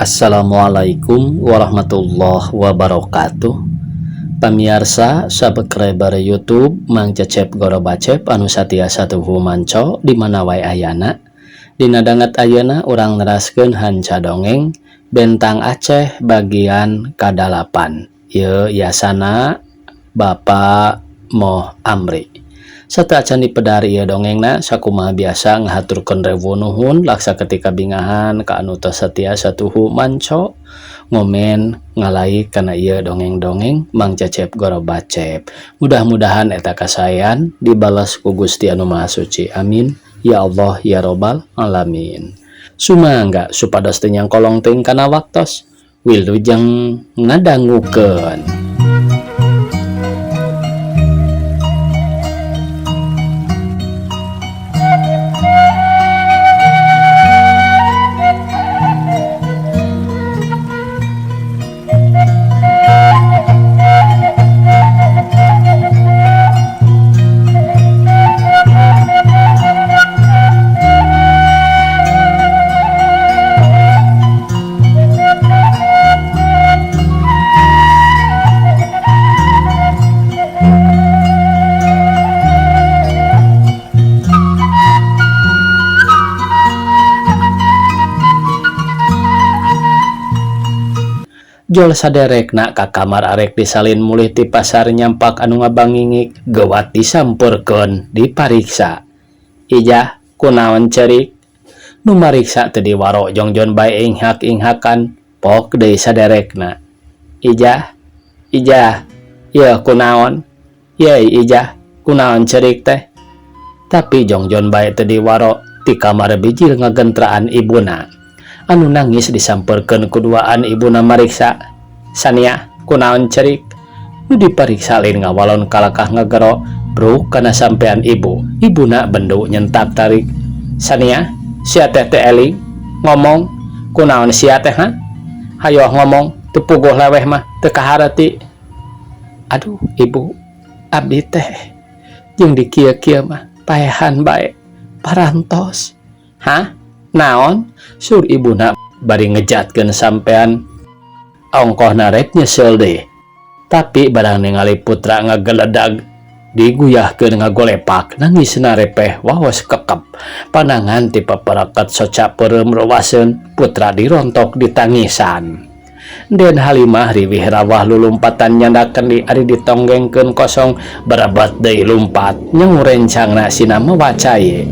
Assalamualaikum warahmatullahi wabarakatuh. Pamiarsa subscriber YouTube Mang Cecep Gorobacep anu satia satuhu manco di mana wae ayana. Dina danget ayeuna urang neraskeun hanca dongeng Bentang Aceh bagian kadalapan. Ieu yasana Bapak Moh Amri. Sateuacan dipedar ieu dongengna sakumaha biasa ngahaturkeun rewu nuhun laksa ketika bingahan ka anu tos satia satuhu manco ngomen ngalaik kana ieu dongeng-dongeng Mang Cecep Gorobacep. Mudah-mudahan eta kasaean dibalas ku Gusti Anu Maha Suci. Amin ya Allah ya Robbal alamin. Sumangga supados teu nyangkolong teuing kana waktos. Wilujeng ngadangukeun. Jol saderekna ka kamar arek disalin mulih ti pasar nyampak anu ngabangingik gewat disampeurkeun dipariksa. Ijah kunaon ceurik? Nu mariksa teu diwaro jongjon bae inghak-inghakan pok deui saderekna. Ijah, Ijah, yeuh kunaon? Yeuy Ijah, kunaon ceurik teh? Tapi jongjon bae teu diwaro ti kamar bijil ngagentraan ibuna. Anu nangis disampeurkeun kuduaan ibuna mariksa. Sania, kunaon ceurik? Nu dipariksa lain ngawalon kalakah ngagero, bruk kana sampean ibu. Ibuna bendu nyentak tarik. Sania, sia teh teu eling? Ngomong, kunaon sia teh ha? Hayoh ngomong, teu puguh leweh mah, teu kahareti. Aduh, ibu, abdi teh jeung di kieu-kieu mah paehan bae, parantos. Hah? Naon? Sur ibuna bari ngejatkeun sampean. Ongkohna rek nyesel deui. Tapi barang ningali putra ngageledag diguyahkeun ngagolepak nangisna repeh waos kekep. Panangan ti paperekat soca peureum ruwaseun putra dirontok ditangisan. Den Halimah riwih rawah lulumpatan nyandak kendi ari ditonggengkeun kosong berebet deui lumpat nyangurencangna sina mawa cai.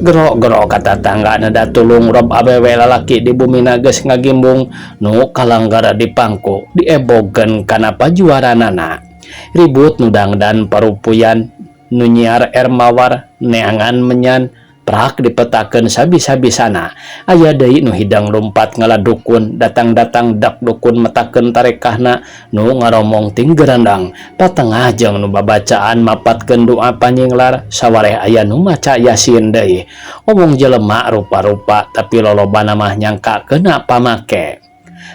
Gero-gero ka tatangga neda tulung rob awewe lalaki di bumina geus ngagimbung nu kalanggara dipangku diebogeun kana pajuaranana. Ribut nu dangdan parupuyan nu nyiar er mawar neangan menyan prak dipetakeun sabi-sabisana. Aya deui nu hidang lumpat ngala dukun datang-datang dak dukun metakeun tarekahna nu ngaromong ting gerandang patengah jeung nu babacaan mapatkeun doa panyinglar sawareh aya nu maca yasin deui. Omong jelema rupa-rupa tapi lolobana mah nyangka keuna pamake.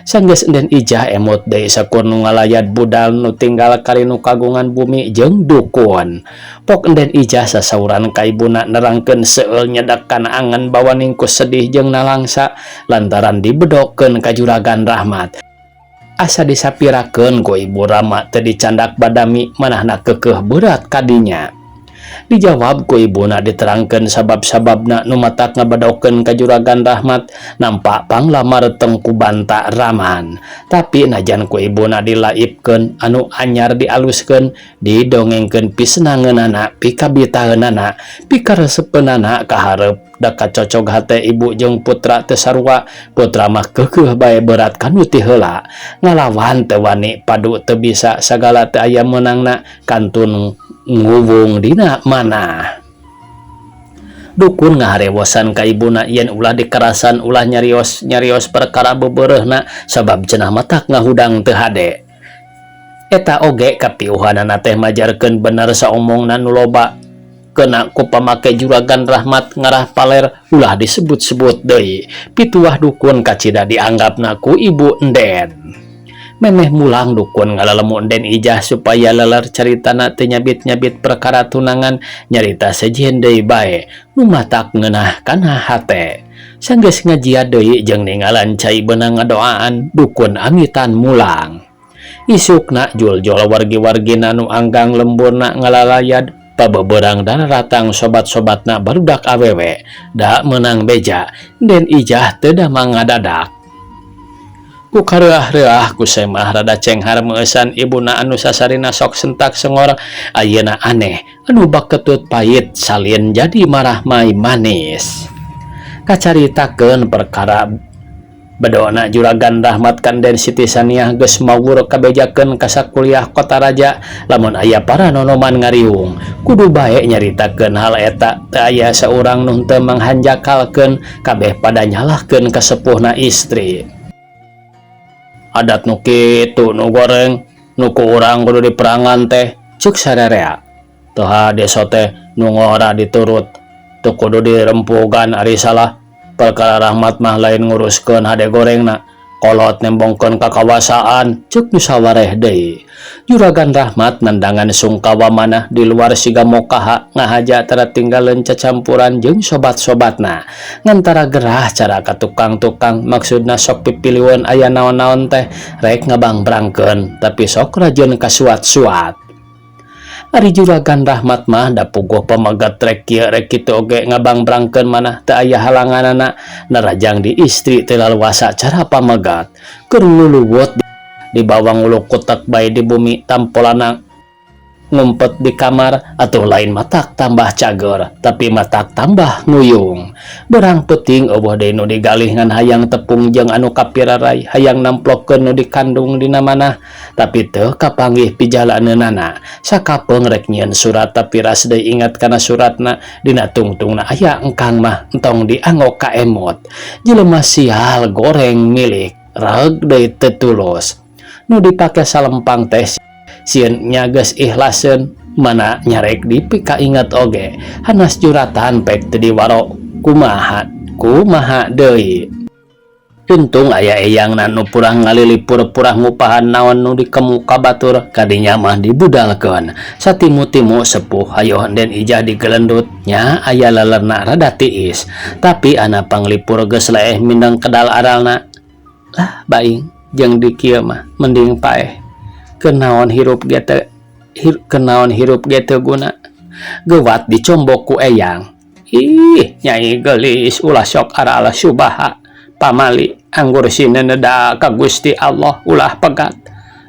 Sanggeus Enden Ijah emut deui sakur nu ngalayad budal nu tinggal kari nu kagungan bumi jeung dukun. Pok Enden Ijah sasauran ka ibuna nerangkeun seueul nyedak kana angan bawaning ku sedih jeung nalangsa lantaran dibedokeun ka Juragan Rahmat. Asa disapirakeun ku Ibu Rama teu dicandak badami manahna keukeuh berat kadinya. Dijawab ku ibuna diterangkeun sabab-sababna nu matak ngabedokeun ka Juragan Rahmat nampak panglamar tengku banta Rahman. Tapi najan ku ibuna dilaibkeun anu anyar dialuskeun didongengkeun pisenangeunana pikabitaheunana pikaresepeunana kaharep da kacocog hate ibu jeung putra teu sarua. Putra mah keukeuh bae berat kanu ti heula ngalawan teu wani padu teu bisa sagala teu aya meunangna kantun nguwung dina mana. Dukun ngaharewosan ka ibuna yen ulah dikerasan ulah nyarios-nyarios perkara bebereuhna sabab cenah matak ngahudang teu hade. Eta oge kapiuhanana teh majarkeun bener saomongna nu loba kena ku pamake Juragan Rahmat ngarah paler ulah disebut-sebut deui. Pituah dukun kacida dianggapna ku ibu Enden. Memeh mulang dukun ngalalemu Enden Ijah supaya leler caritana teu nyabit-nyabit perkara tunangan nyarita sejen deui bae nu matak ngeunah kana hate. Sanggeus ngajiat deui jeung ningalan cai beunang ngadoaan dukun amitan mulang. Isukna juljol wargi-wargina nu anggang lemburna ngalalayad pabeberang dararatang sobat-sobatna barudak awewe da meunang beja Den Ijah teu damang ngadadak. Ku kareuah-reuah ku Semah rada cenghar meueusan ibuna anu sasarina sok sentak sengor ayeuna aneh anu baketut pait salin jadi marahmai manis. Kacaritakeun perkara bedona Juragan Rahmat ka Den Siti Saniah geus mawur kabejakeun ka sakuliah Kotaraja lamun aya para nonoman ngariung kudu bae nyaritakeun hal eta teu aya saurang nu henteu manghanjakalkeun kabeh pada nyalahkeun ka sepuhna istri. Adat nu kitu nu goreng nu ku urang kudu diperangan teh ceuk sarerea. Teu hade sote nu ngora diturut teu kudu dirempugan ari salah perkara Rahmat mah lain nguruskeun hade gorengna kolot nembongkeun kakawasaan ceuk nu sawareh deui. Juragan Rahmat nandangan sungkawa manah di luar siga mokaha ngahaja tara tinggalin cacampuran jeung sobat-sobatna ngantara gerah cara ka tukang-tukang maksudna sok pipiliwon aya naon-naon teh rek ngabangbrangkeun tapi sok rajin kasuat-suat. Ari Juragan Rahmat mah da puguh pamegat rek kieu rek kitu oge ngabangbrangkeun manah teu aya halanganana narajang di istri teu laluasa cara pamegat keur nguluwut dibawa ngulukutek bae di bumi tampolana ngumpet di kamar atau lain matak tambah cager tapi matak tambah nguyung. Berang peuting eueuh deui nu digalih ngan hayang tepung jeung anu kapiraray hayang namplokeun nu dikandung dina manah tapi teu kapanggih pijalaneunana. Sakapeung rek nyieun surat tapi ras deui ingat kana suratna dina tungtungna aya engkang mah entong dianggo ka emot. Jelema sial goreng milik reeg deui teu tulus. Nu dipake salempang teh sieun nya geus ikhlaseun mana nyarek dipikainget oge hanas juratan pek teu diwaro kumaha kumaha deui. Untung aya eyangna nu purah ngalilipur purah ngupahan naon nu dikemu ka batur kadinya mah dibudalkeun satimu-timu sepuh hayoh Den Ijah digelendut nya aya lelerna rada tiis tapi ana panglipur geus leeh mindeng kedal aralna lah baing jeung di kieu mah mending paeh kenaon hirup ge teu kenaon hirup ge teu guna geuwat dicombok ku eyang. Ih nyai geulis ulah sok aral subaha pamali anggur sineneda ka Gusti Allah ulah pegat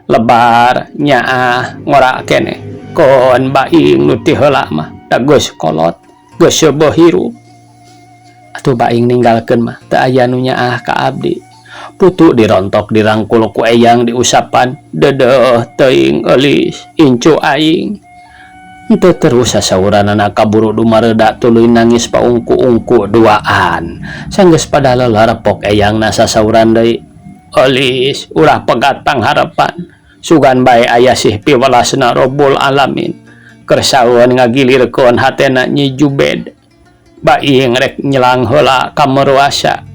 lebar nyaah ngora keneh kon baing nu ti heula mah da geus kolot geus seubeuh hirup atuh baing ninggalkeun mah teu aya nu nyaah ka abdi. Putu dirontok dirangkul ku eyang diusapan dedeuh teuing eulis incu aing. Henteu terus sasauranana kaburu dumareda tuluy nangis paungku-ungku duaan. Sanggeus pada leler pok eyangna sasauran deui. Eulis ulah pegat pangharepan. Sugan bae aya sih piwelasna Robbul Alamin. Kersaeun ngagilirkeun hatena Nyi Jubed. Baing rek nyelang heula ka Meruasa.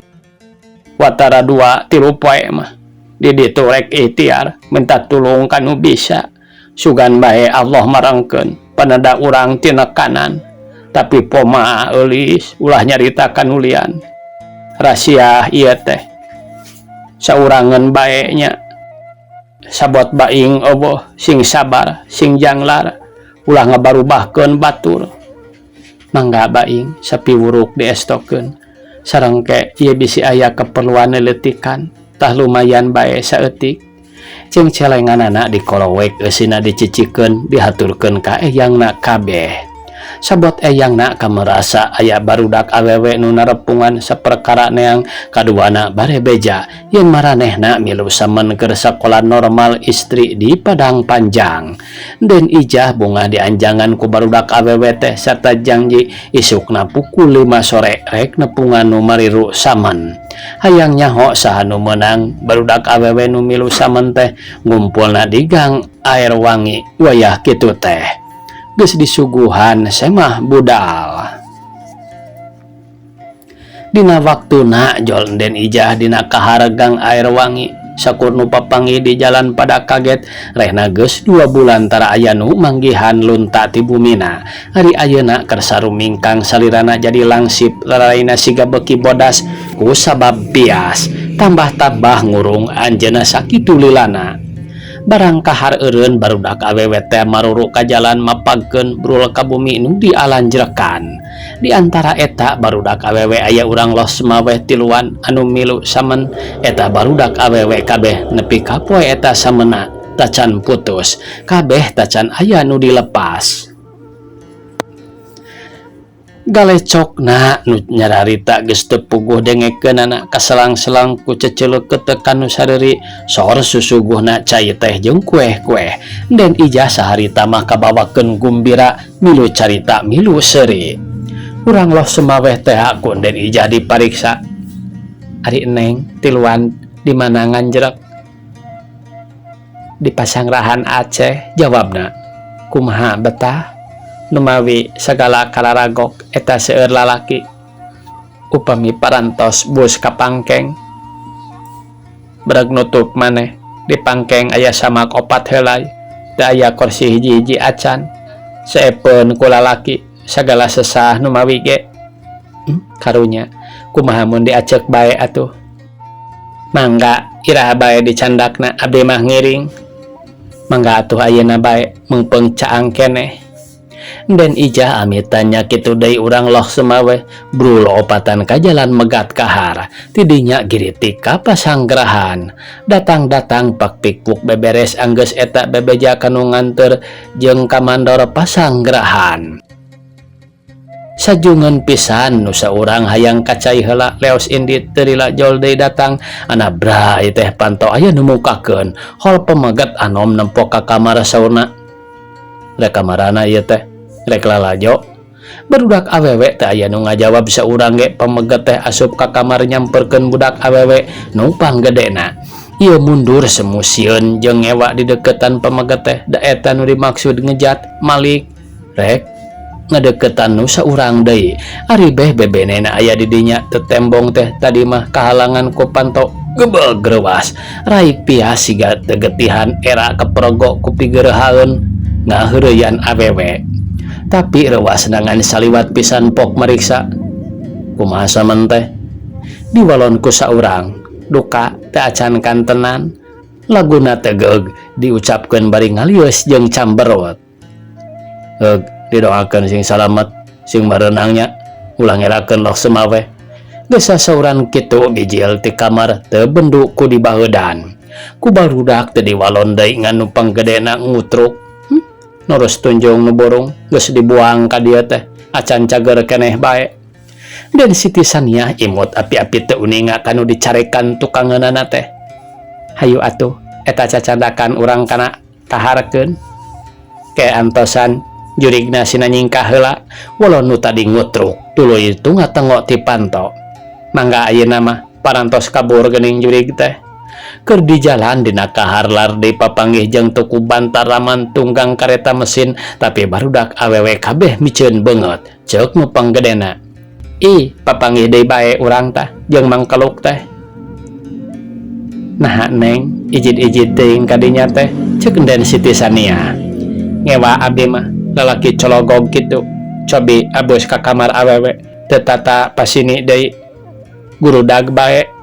Watara 2 3 poe mah di ditu rek ikhtiar minta tulung ka nu bisa. Sugan bae Allah marangkeun panada urang tinekanan. Tapi poma eulis ulah nyarita kanulian. Rahasia ieu teh saurangeun bae nya. Sabot baing eueuh sing sabar sing janglar ulah ngabarubahkeun batur. Mangga baing sapiwuruk diestokeun. Sareng ke ieu bisi aya keperluan leuletikan tah lumayan bae saeutik. Jeung celenganana dikolowek eusina dicicikeun dihaturkeun ka eyangna kabeh. Sabot eyangna kamerasa aya barudak awewe nu narepungan saperkara neang kaduana bare beja yen maranehna milu samen keur sakola normal istri di Padang Panjang. Den Ijah bungah dianjangan ku barudak awewe teh sarta janji isukna pukul 5 sore rek nepungan nu mariru samen. Hayang nyaho saha nu meunang barudak awewe nu milu samen teh ngumpulna di gang Air Wangi wayah kitu teh. Geus disuguhan semah budal. Dina waktuna jol Den Ijah dina kahar gang Air Wangi Sakur nu papanggih di jalan pada kaget rehna geus 2 bulan tara aya nu manggihan lunta ti bumina. Ari ayeuna kersa rumingkang salirana jadi langsip raraina siga beuki bodas ku sabab bias. Tambah-tambah ngurung anjeunna sakitu lilana. Barang kahar eureun barudak awewe teh maruru ka jalan mapagkeun brul ka bumi nu dialanjrekan. Di antara eta barudak awewe aya urang Lhokseumawe tiluan anu milu samen eta barudak awewe kabeh nepi ka poe eta samena tacan putus kabeh tacan aya nu dilepas. Galecokna nu nyararita geus teu puguh dengekeunana kaselang-selang ku ceceuluk ketekan nu sareuri sor susuguhna cai teh jeung kueh-kueh. Den Ijah saharita mah kabawakeun gumbira milu carita milu seuri. Urang Lhokseumawe teh ku Den Ijah dipariksa. Ari Neng tiluan di mana nganjrek? Di Pasangrahan Aceh jawabna. Kumaha betah? Numawi sagala kararagok eta seueur lalaki. Upami parantos bus ka Pangkeng. Breg nutup maneh di Pangkeng aya samak 4 helai teu aya kursi hiji-hiji acan. Seepeun ku lalaki sagala sesah numawi ge. Karunya kumaha mun diacek bae atuh. Mangga iraha bae dicandakna abdi mah ngiring. Mangga atuh ayeuna bae meungpeung caang keneh. Den Ijah amitan nya kitu deui urang Lhokseumawe brul opatan ka jalan megat kahar. Tidinya giritik ka Pasanggrahan. Datang-datang pak pikpuk beberes anggeus eta bebeja kanu nganteur jeung ka mandor Pasanggrahan. Sajungeun pisan nu saurang hayang kacai heula leos indit teu lila jol deui datang anabra ieu teh panto aya nu mukakeun hol pemeget anom nempo ka kamar saurna. Rek kamarana ieu teh rek lalajo. Barudak awewe teh aya nu ngajawab saurang ge pemeget teh asup ka kamar nyamperkeun budak awewe nu panggedena. Ieu mundur semusieun jeung ngewa di deketan pemeget teh da eta nu dimaksud ngejat malik rek ngadeketan nu saurang deui. Ari beh bebenena aya di dinya tetembong teh tadi mah kahalangan ku panto gebeg reuas raik pias siga tegetihan era kepergok ku pigereuhaeun ngaheureyan awewe. Tapi reuas ngan saliwat pisan pok mariksa kumaha samen teh diwalon ku saurang duka teu acan kantenan laguna tegeug diucapkeun bari ngalieus jeung camberut. Heug didoakeun sing salamet sing mareunangnya ulah ngerakeun Lhokseumawe. Geus sasauran kitu bijil ti kamar teu bendu ku dibaheudan ku barudak teu diwalon deui ngan nu panggedena ngutruk. Nurus tunjung nu burung geus dibuang ka dieu teh acan cager keneh bae. Den Siti Saniah imut api-api teu uninga kanu dicarekan tukangeunana teh. Hayu atuh eta cacandakan urang kana kaharkeun. Ke antosan jurigna sina nyingkah heula walon nu tadi ngutruk tuluy tunga-tengok ti panto. Mangga ayeuna mah parantos kabur geuning jurig teh. Keur di jalan dina kahar lardi papanggih jeung tuku bantaraman tunggang kareta mesin tapi barudak awewe kabeh miceun beungeut ceuk nu panggedena. Ih papanggih deui bae urang tah jeung mangkeluk teh. Naha Neng ijid-ijid teuing ka dinya teh ceuk Den Siti Sania. Ngewa abdi mah lalaki cologog kitu cobi abus ka kamar awewe teu tata pasini deui gurudag bae.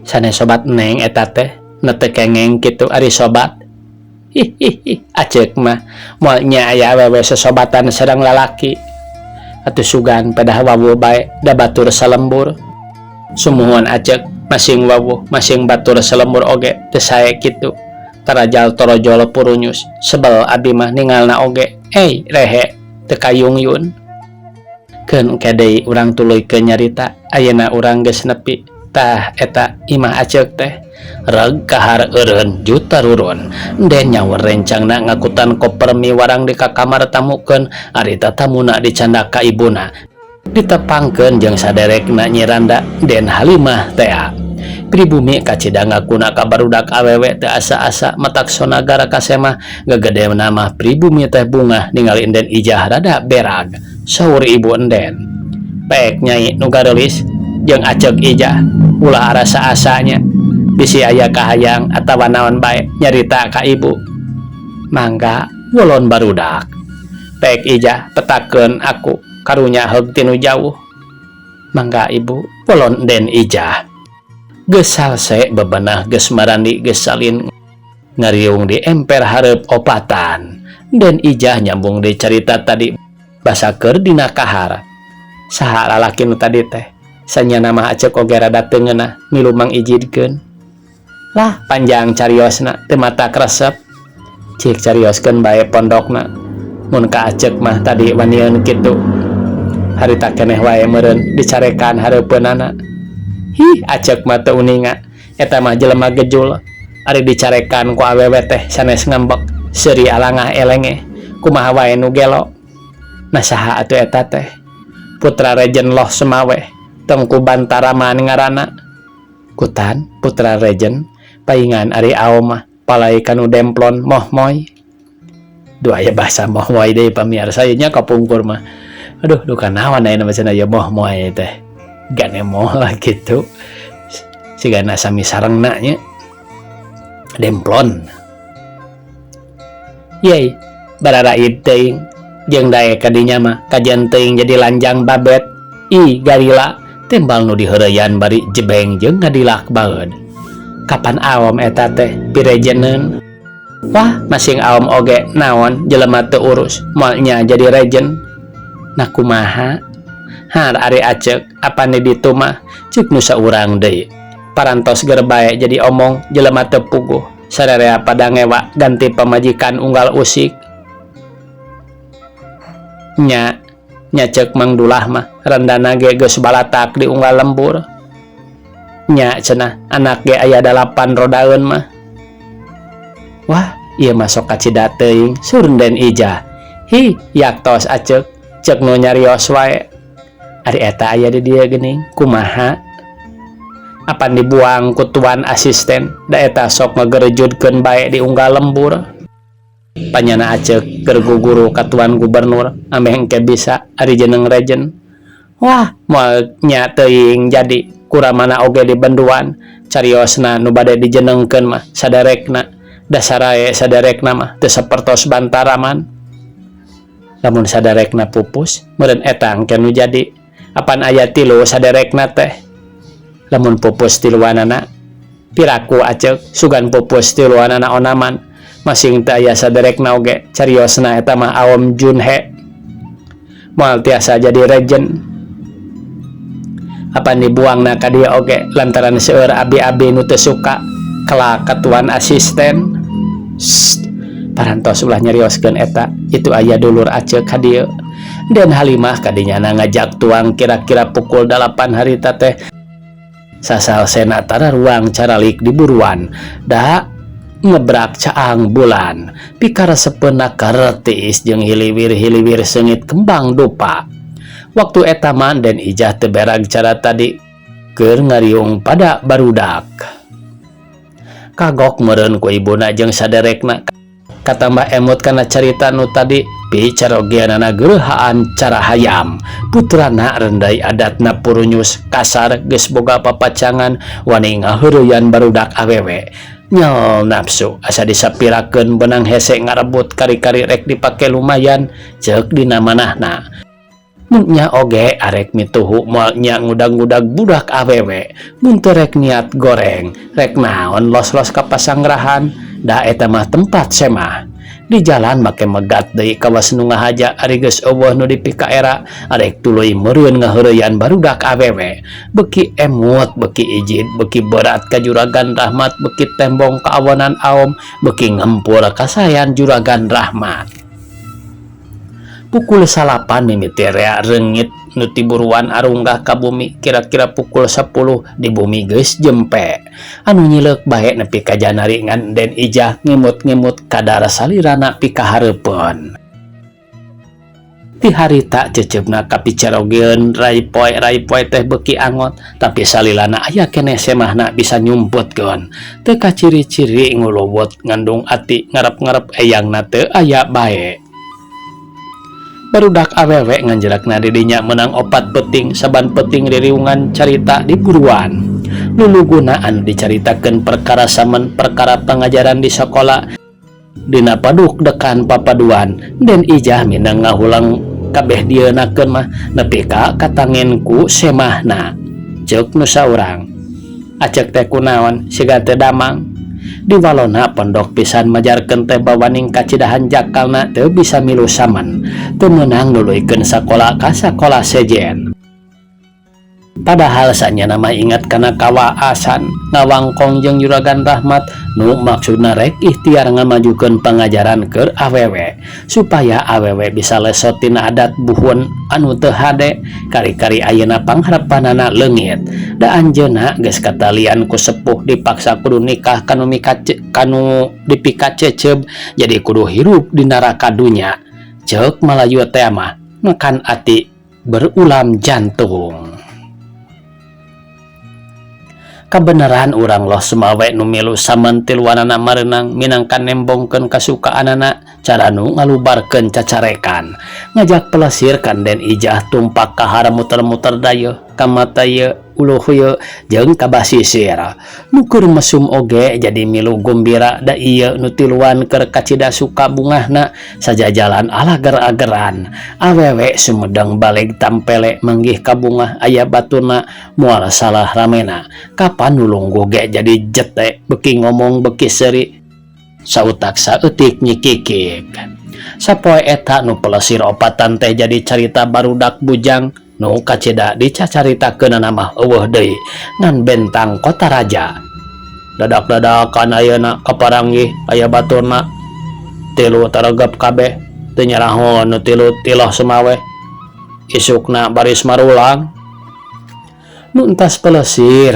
Sanes sobat Neng eta teh nu teu kengeng kitu ari sobat. Hihihi aceuk mah moal nya aya awewe sesobatan sareng lalaki. Atuh sugan pedah wawuh bae da batur salembur. Sumuhun aceuk masing wawuh masing batur salembur oge teu sae kitu. Tarajal torojol purunyus sebel abi mah ningalna oge rehe teu kayungyun. Keun engke deui urang tuluykeun nyarita ayeuna urang geus nepi tah eta imah aceuk teh. Reg kahar eureun juta rurun. Den nyawer rencangna ngakutan koper miwarang di ka kamar tamukeun ari tatamuna dicandak ka ibuna. Ditepangkeun jeung saderekna Nyi Randa Den Halimah tea. Pribumi kacida ngakuna ka barudak awewe teu asa-asa matak sonagar ka semah gagedena mah pribumi teh bungah ningali Enden Ijah rada berag. Saur ibu Enden. Pek nyai nu gareulis jeung aceuk Ijah ulah arasa-asanya. Bisi aya kahayang atawa naon bae nyarita ka ibu. Mangga wolon barudak. Pek Ijah petakeun aku karunya heug ti nu jauh. Mangga ibu wolon Den Ijah. Geus salse bebenah geus marandi geus salin ngariung di emper hareup opatan. Den Ijah nyambung deui carita tadi basa keur dina kahar. Saha lalaki nu tadi teh? Sanyana mah Acek oge rada teu ngeunah milu mangijidkeun. Lah panjang cariosna teu matak resep. Cik carioskeun bae pondokna. Mun ka Acek mah tadi wanian kitu. Harita keneh wae meureun dicarekan hareupeunana. Hih Acek mah teu uninga eta mah jelema gejul. Ari dicarekan ku awewe teh sanes ngambek seuri alangah elenge kumaha wae nu gelo. Nah saha atuh eta teh? Putra Rejen Loh Semaweh Tengku Bantaraman ngaranna. Kutan putra Rejen paingan ari Aom mah palai kanu demplon mohmoy. Duh aya bahasa mohmoy deui pamiarsa ieu nya kapungkur mah. Aduh duka naon ayeuna mah cenah ieu mohmoy teh. Ganemo lah kitu. Sigana sami sarengna nya. Demplon. Yey, bararaid teuing jeung daek ka dinya mah kajian teuing jadi lanjang babet. Ih, garila timbal nu diheureyan bari jebeng jeung ngadilak baeud. Kapan awam eta teh pirejeneun? Wah, masing awam oge naon jelema teu urus moal nya jadi rejen. Nah kumaha? Har ari Acek apan di ditu mah ceuk nu saurang deui. Parantos ger bae jadi omong jelema teu puguh sararea pada ngewa ganti pamajikan unggal usik. Nya nya ceuk Mang Dulah mah rendana ge geus balatak di unggal lembur. Nya cenah anak ge aya dalapan rodaeun mah. Wah, ieu mah sok kacida teuing surnden Ijah. Hi, yaktos Acek ceuk nu nyarios wae. Ari eta aya di dieu geuning kumaha? Apan dibuang ku tuan asisten da eta sok ngagerejudkeun bae di unggal lembur. Panyana Acek keur guguru ka tuan gubernur ameh engke bisa ari jeneng rejen. Wah, moal nya teuing jadi kuramana oge di benduan cariosna nu bade dijenengkeun mah saderekna da sarae saderekna mah teu sapertos Bantaraman. Lamun saderekna pupus meureun eta engke nu jadi apan aya tilu saderekna teh. Lamun pupus tiluanana piraku Acek sugan pupus tiluanana onaman masing teu aya saderekna oge cariosna eta mah Aom Junhe moal tiasa jadi rejen. Apan dibuangna ka dieu oge lantaran seueur abi-abi nu teu suka kelak ka tuan asisten. Sst, parantos ulah nyarioskeun eta itu aya dulur Acek ka dieu. Den Halimah kadinyana ngajak tuang kira-kira pukul 8 harita teh. Sasalsena tararuang caralik di buruan da ngebrak caang bulan pikaresepeunna karetiis jeung hiliwir-hiliwir seungit kembang dupa. Waktu eta mah Den Ijah teu berag cara tadi keur ngariung pada barudak. Kagok meureun ku ibuna jeung saderekna katambah emut kana carita nu tadi picarogeanana geurehaan cara hayam. Putrana rendai adatna purunyus kasar geus boga papacangan wani ngaheureyan barudak awewe. Nyel nafsu asa disapirakeun benang hese ngarebut kari-kari rek dipake lumayan ceuk dina manahna. Mun nya oge arek mituhu moal nya ngudag-ngudag budak awewe. Mun teu rek niat goreng rek naon los-los ka pasangrahan da eta mah tempat semah. Di jalan make megat deui kawas nu ngahaja ari geus eueuh nu dipikaera arek tuluy meureun ngaheureyan barudak awewe. Beuki emut beuki ijid beuki berat ka Juragan Rahmat beuki tembong ka awonan Aom beuki ngempur kasayan Juragan Rahmat. Pukul 9 mimiti rea reungit nu tiburuan arunggah ka bumi kira-kira pukul 10 di bumi geus jempe. Anu nyileuk bae nepi ka janari ngan Den Ijah ngimut-ngimut kadar salirana pikahareupeun. Ti harita ceceupna kapicarogeun rai poe teh beuki angot tapi salilana aya keneh semahna bisa nyumputkeun. Teu kaciri-ciri ngulubut ngandung ati ngarep-ngarep eyangna teu aya bae. Barudak awewe nganjerakna di dinya meunang 4 peuting saban peuting ririungan carita di buruan. Luluguna anu dicaritakeun perkara samen perkara pangajaran di sakola. Dina paduk dekan papaduan Den Ijah minang ngahulang kabeh dieunakeun mah nepi ka katangen ku semahna. Ceuk nu saurang. Acek teh kunaon siga teu damang. Di walona pondok pisan majarkeun teh bawaning kacidahan jakalna teu bisa milu saman. Teu meunang nuluykeun sakola ka sakola sejen. Padahal sanyana mah ingat kana kawaasan ngawangkong jeung Juragan Rahmat nu maksudna rek ikhtiar ngamajukeun pangajaran keur awewe supaya awewe bisa lesot tina adat buhun anu teu hade kari-kari ayeuna pangharepanana leungit da anjeunna geus katalian ku sepuh dipaksa kudu nikah kanu kanu dipikaceceb jadi kudu hirup di neraka dunya ceuk Malayu teh mah nekan ati berulam jantung. Kabeneran urang Loh Sumawe nu milu samen tiluanana mareunang minangka nembongkeun kasukaanana cara nu ngalubarkeun cacarekan ngajak pelesir kan Den Ijah tumpak kahara muter-muter dayeuh ka mata ieu uluh ieu jeung ka basisir nu keur mesum oge jadi milu gumbira da ieu nu tiluan keur kacida suka bungahna sajajalan alager-ageran awewe Sumedang baleg tampele manggih kabungah aya batuna moal salah ramena kapan nulungguh ge jadi jete beki ngomong beki seuri sautak saeutik nyikikik. Sapoe eta nu pelesir opatan teh jadi carita barudak bujang nu kacida dicacaritakeunana mah eueuh deui ngan bentang kota raja. Dadak-dadakan ayeuna kaparanggih aya baturna tilu taregep kabeh teu nyarahon nu tilu tiloh Sumawe isukna baris marulang nu entas pelesir.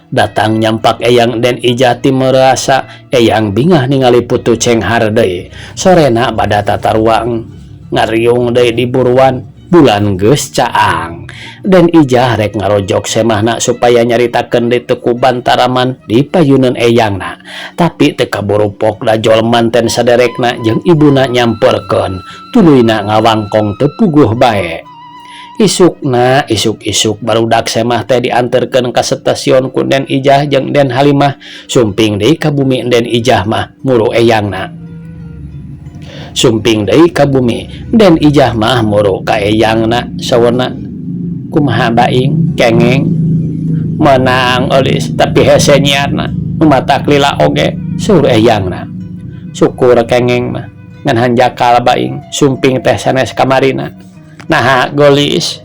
Datang nyampak Eyang Den Ijah ti merasa Eyang bingah ningali putu cenghar deui. Sorena bada tataruang ngariung deui di buruan bulan geus caang. Den Ijah rek ngarojok semahna supaya nyaritakeun deui teu ku bantaraman di payuneun eyangna. Tapi teu kaburu pok da jol manten saderekna jeung ibuna nyamperkeun tuluyna ngawangkong teu puguh bae. Isukna isuk-isuk barudak semah teh dianterkeun ka stasiun ku Den Ijah jeung Den Halimah sumping deui ka bumi Den Ijah mah muru eyangna. Sumping deui ka bumi Den Ijah mah muru ka eyangna saurna kumaha baing kengeng menang eulis tapi hese nyiarna nu matak lila oge saur eyangna. Syukur kengeng mah ngan hanjakal baing sumping teh sanes kamarina. Naha golis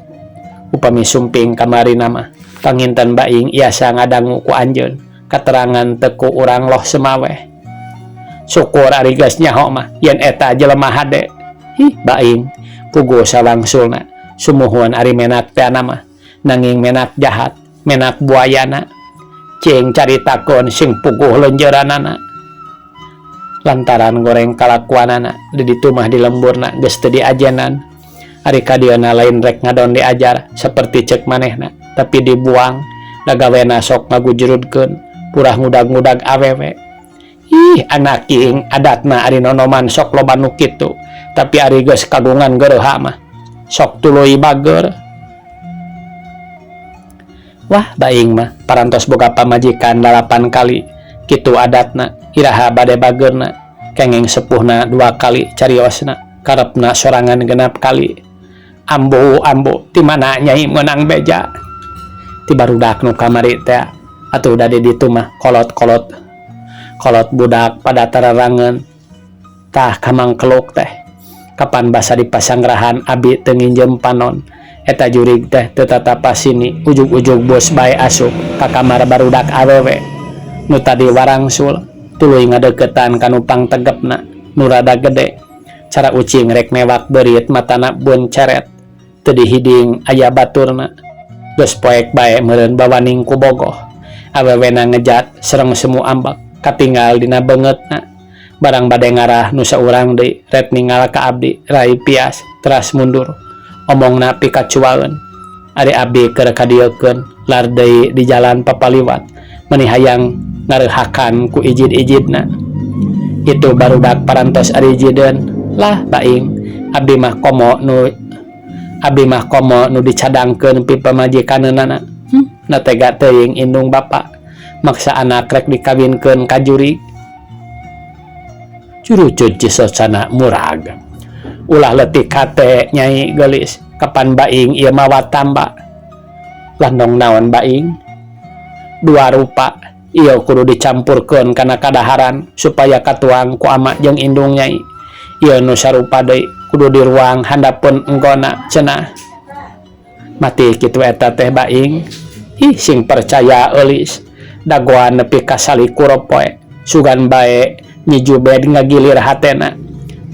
upami sumping kamarina mah panginten baing iasa ngadangu ku anjeun katerangan teu ku urang Loh Sumaweh. Syukur ari geus nyaho mah yen eta jelema hade. Hih baing puguh sawangsulna sumuhun ari menak teh mah nanging menak jahat menak buayana cing caritakeun sing puguh lenjeuranana. Lantaran goreng kalakuanana di ditu mah di lemburna geus teu diajenan. Ari kadieuna lain rek ngadon diajar seperti cek manehna tapi dibuang da gawena sok ngagujrudkeun purah ngudag-ngudag awewe. Ih anak ing adatna ari nonoman sok loba nu kitu tapi ari geus kagungan gereuha mah sok tuluy bager. Wah baing mah parantos boga pamajikan 8 kali kitu adatna iraha bade bagerna kengeng sepuhna 2 kali cariosna karepna sorangan 6 kali. Ambo ambo ti mana nyai meunang beja ti barudak nu kamari teh atuh da di ditu mah kolot-kolot kolot budak pada tararangeun tah kamangkeluk teh kapan basa dipasangrahan abi teu nginjem panon eta jurig teh teu tatapa sini ujug-ujug bos bae asup ka kamar barudak awewe nu tadi warangsul tuluy ngadeukeutan ka nu pangtegepna nu rada gede cara ucing rek mewak beurit matana bonceret teu dihiding aya baturna geus poek bae meureun bawaning ku bogoh awewena ngejat sareng semu ambek katinggal dina beungeutna barang bade ngarah nu saurang deui ret ningal ka abdi rai pias teras mundur omongna pikacuaeun ari abdi keur kadieukeun lar deui di jalan papaliwat meni hayang ngareuhakan ku ijid-ijidna itu barudak parantos ari jideun lah baing abdi mah komo nu abdi mah komo nu dicadangkeun pi pamajikaneunana. Na tega teuing indung bapa maksa anak rek dikawinkeun ka jurig. Curucud cisocana murag. Ulah leutik hate Nyai geulis, kapan baing ieu mah watamba. Landong naon baing? Dua rupa ieu kudu dicampurkeun kana kadaharan supaya katuang ku ama jeung indung Nyai. Ieu nu sarupa deui kudu diruang handapeun enggona cenah. Mati kitu eta teh baing. Ih sing percaya eulis. Dagoan nepi ka salikur poe. Sugan bae Nyi Jubed ngagilir hatena.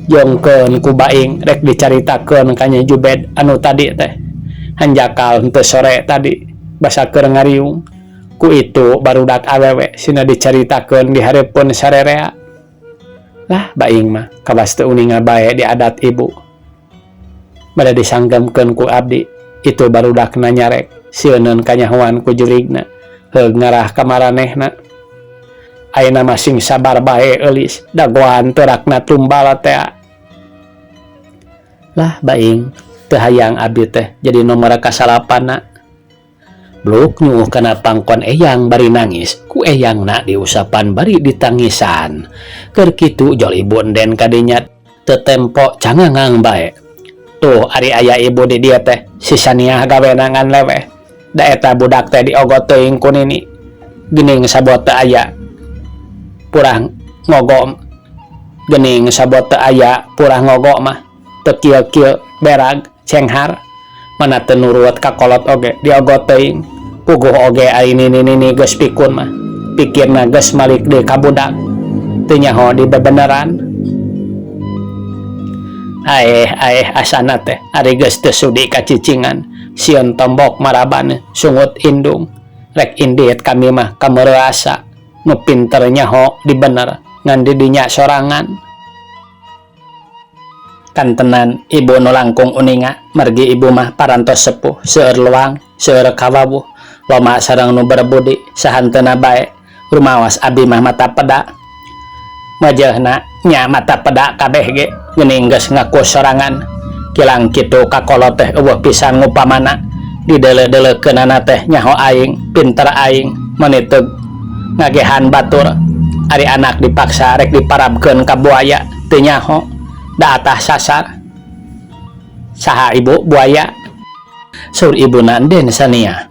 Jongkeun ku baing rek dicaritakeun ka Nyi Jubed anu tadi teh. Hanjakal henteu sore tadi basa keur ngariung. Ku itu barudak awewe sina dicaritakeun di hareupeun sarerea. Lah baing mah kawas teu uninga bae di adat ibu. Bade disanggemkeun ku abdi itu barudakna nyarek sieuneun kanyahoan ku jurigna heug ngarah ka maranehna. Ayeuna mah sing sabar bae eulis dagoan teurakna tumbal tea. Lah baing teu hayang abdi teh jadi nomor kasalapanna. Bluk nyuuh kana pangkon eyang bari nangis ku eyangna diusapan bari ditangisan. Keur kitu jol ibu enden kadinya teu tempo cangangang bae. Tuh ari aya ibu di dieu teh si Saniah gawena ngan leweh. Da eta budak teh diogot teuing ku nini. Geuning sabot teu aya purah ngogo geuning sabot teu aya purah ngogo mah teu kieu-kieu berag cenghar. Mana teu nurut ka kolot oge diogot teuing. Puguh oge ari nini-nini geus pikun mah pikirna geus malik deui ka budak teu nyaho di bebeneran. Aeh aeh asana teh ari geus teu sudi ka cicingan sieun tombok maraban sungut indung rek indit kami mah ka meureasa nu pinter nyaho di bener ngan di dinya sorangan. Kantenan ibu nu langkung uninga margi ibu mah parantos sepuh seueur luang seueur kawawuh loma sareng nu berbudi sahanteuna bae rumaos abi mah mata peda majehna nya mata peda kabeh ge geuning geus ngaku sorangan kilang kitu ka kolot teh eueuh pisan ngupamana dideuleu-deuleukeunana teh nyaho aing pinter aing meuni teu ngagehan batur ari anak dipaksa rek diparabkeun ka buaya teu nyaho da atah sasar. Saha ibu buaya? Saur ibuna Enden Sania.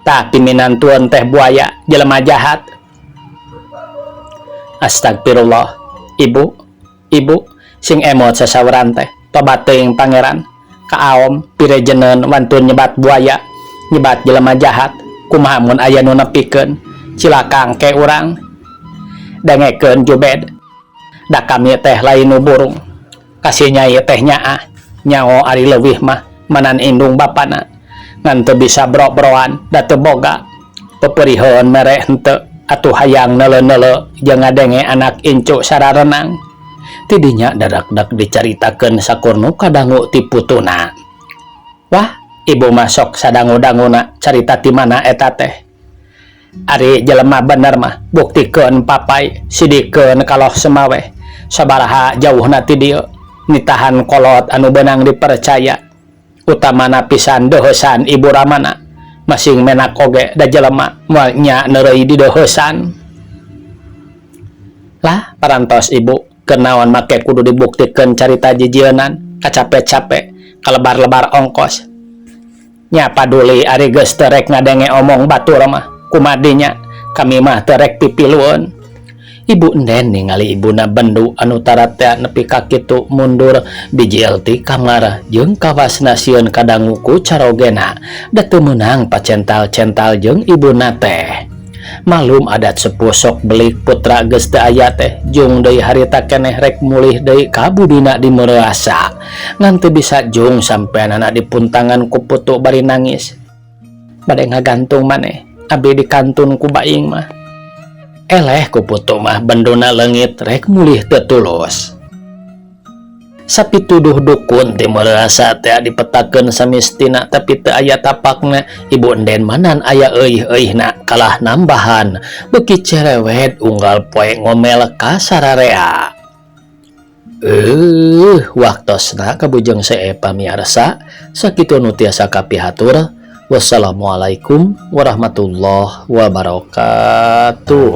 Tah piminantueun teh buaya jelema jahat. Astagfirullah. Ibu, ibu sing emot sasauran teh. Tobat teuing pangeran. Kaaom pirejeneun wantun nyebat buaya, nyebat jelema jahat. Kumaha mun aya nu nepikeun cilaka engke urang. Dengekeun Jubed. Da kami teh lain nu burung. Kasih nyai teh nyaah nyao ari leuwih mah manan indung bapana ngan teu bisa bro-broan da teu boga peperiheun mere henteu atuh hayang neuleu-neuleu jeung ngadenge anak incu sararenang. Ti dinya dadak-dak dicaritakeun sakur nu kadangu ti putuna. Wah, ibu mah sok sadangu-danguna carita ti mana eta teh. Ari jelema bener mah buktikeun papai sidikeun kaloh semaweh sabaraha jauhna ti dieu. Nitahan kolot anu beunang dipercaya utamana pisan deuheusan ibu ramana masing menak oge da jelema moal nya neureuy di deuheusan. Lah parantos ibu keur naon make kudu dibuktikeun carita jijieunan kacape-cape kalebar-lebar ongkos. Nya paduli ari geus teu rek ngadenge omong batur mah kumadinya kami mah teu rek pipilueun. Ibu Enden ningali ibuna bendu anu taratea nepi ka kitu mundur bijil ti kamar jeung kawasna sieun kadangu ku carogena da teu meunang pacental-cental jeung ibuna teh. Malum adat sepuh sok belik putra geus teu aya teh jung deui harita keneh rek mulih deui ka budina di Meureasa ngan teu bisa jung sampeanana dipuntangan ku putu bari nangis. Bade ngagantung maneh abi dikantun ku baing mah. Eleh ku putu mah benduna leungit rek mulih teu tulus. Sapituduh dukun ti Meureasa teh dipetakeun samistina tapi teu aya tapakna. Ibu Enden manan aya euih-euihna kalah nambahan beuki cerewet unggal poe ngomel ka sararea. Waktosna kabujeng see pamiarsa sakitu nu tiasa kapihatur. Wassalamualaikum warahmatullahi wabarakatuh.